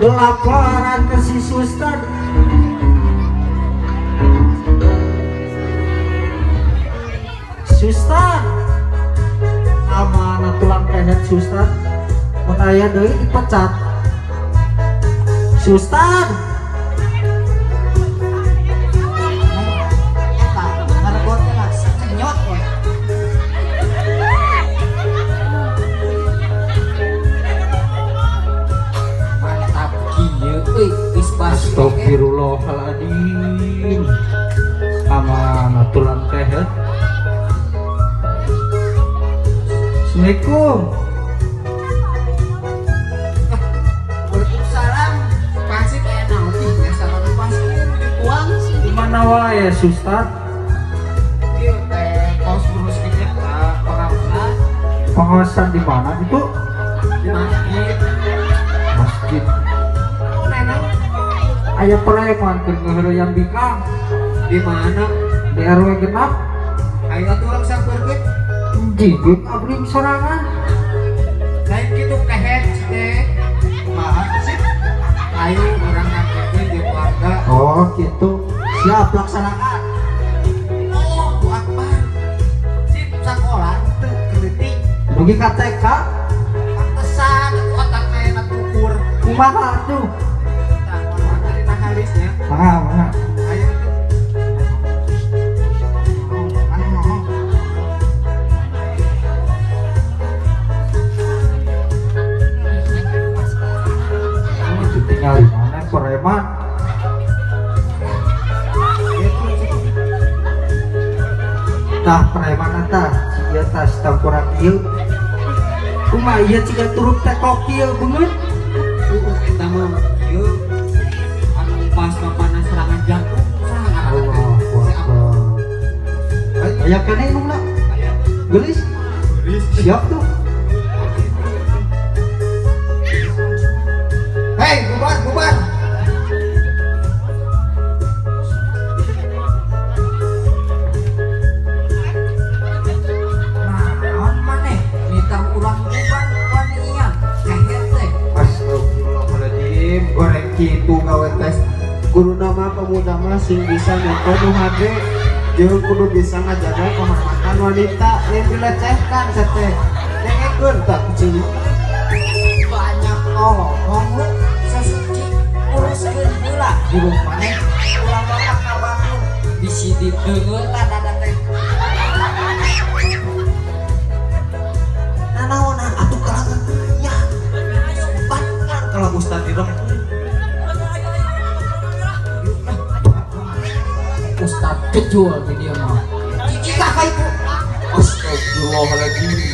Laporan ke si suster. Suster, amanah tulang kehet suster. Mun aya deui dipecat. Suster. Mantap kieu euy geus Astagfirullahaladzim. Amanah tulang kehet. Assalamualaikum. Waalaikumsalam. Pasti kayak naon ih biasa pasti dituang sih. Di mana wae suster? Ieu teh kos nguruskeun eta pengawasan. Pengawasan di mana itu? Di masjid. Masjid. Neneng Aya preman keur ngeureuyang bikang. Di mana? Di RW genap. Ayo atuh urang sampeurkeun. Jiguk abdi sorangan. Lain kitu kehet teh. Kumaha sih? Ayo urang ngakekeun jeung warga. Oh gitu. Siap laksanakan. Oh, Bu Akbar. Sip sakola teu keleutik. Dugi ka TK. Pantesan otakna enak ukur. Kumaha atuh? Tah, mangga dina halisnya. Mangga, mangga. Ayo tuh. Itu tinggal di mana preman? Tah preman eta si ieu tas tangkurak ieu. Kumaha ieu ciga turuk teh kokil beungeut. Eta mah ieu anu pas bapana serangan jantung saha ngaranna teh? Allahu Akbar. Aya keneh indungna? Aya. Geulis? Geulis. Siap tuh. Hei, bubar, bubar. Naon maneh nitah urang bubar wanian keher teh. Astagfirullahaladzim, goreng kitu gawe tes. Guru nama pemuda mah sing bisa nyontoh nu hade jeung kudu bisa ngajaga kehormatan wanita lain dilecehkan seteh. Dengekeun tah kucing. Banyak ngomong lu sesuci uruskeun heula guru maneh ulah loba ka Bandung bisi dideungeun tah dada teh. Nanaonan atuh kalangan aya. Sopan kalau ustad direm. Ustad kejual di dia mah. Jika ka itu. Astagfirullahaladzim.